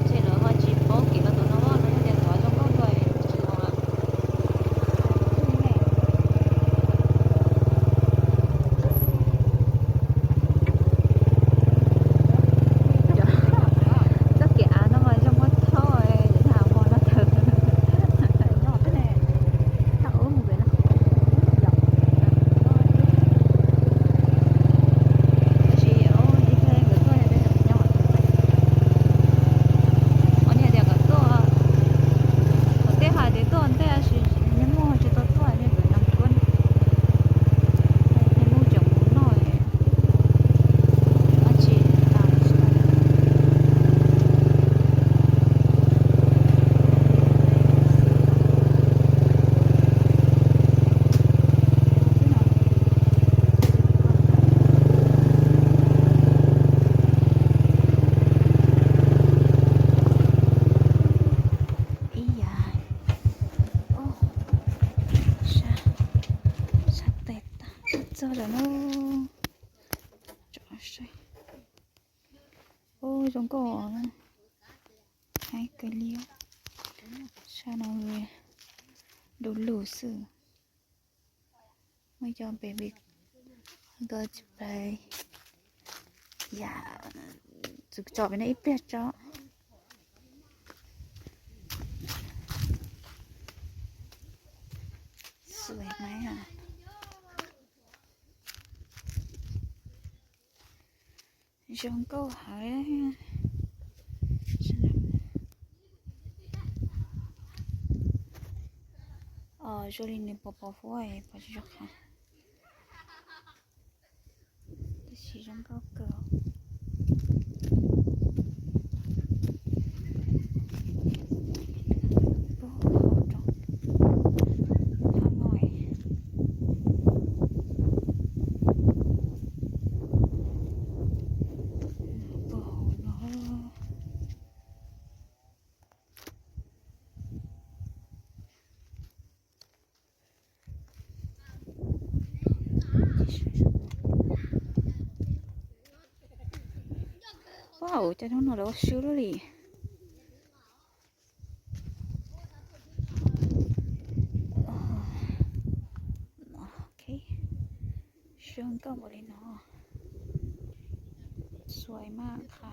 Ces lawv ho tsis paub kev los tom no, lawv tias tod zoo nkauj kawg tsis los. Txoj kev av no mas zoo nkauj thaub, hmo no thaum ub mus pem no. Tab sis nkawd tuaj nyob, ua niag tias kom tuaj, kom tej hais tias tuaj ntej tab sis niag muj tsis tau tuaj, niag nkawd nag tuaj, niag muj tseem mus noj dab tsi. Ib yam, sab tes tag txog lawm na. Tso saib. Ub, zoo nkauj, haib kawg li. Sab no du lug xwb. Muaj cov baby girl tsis pais yam, txwv tso pem no ib pliag tso. Xui mai. Zoo nkauj heev. Os, zoo li nws pos pos huab pos tsis zoo qha. Tab sis zoo nkauj kawg. Puag hauv roob, hauv no, puag hauv no. Wow, cov hnub no lawv ua swb lawm li. Ok, zoo nkauj npaum li no. Xuav maj qha.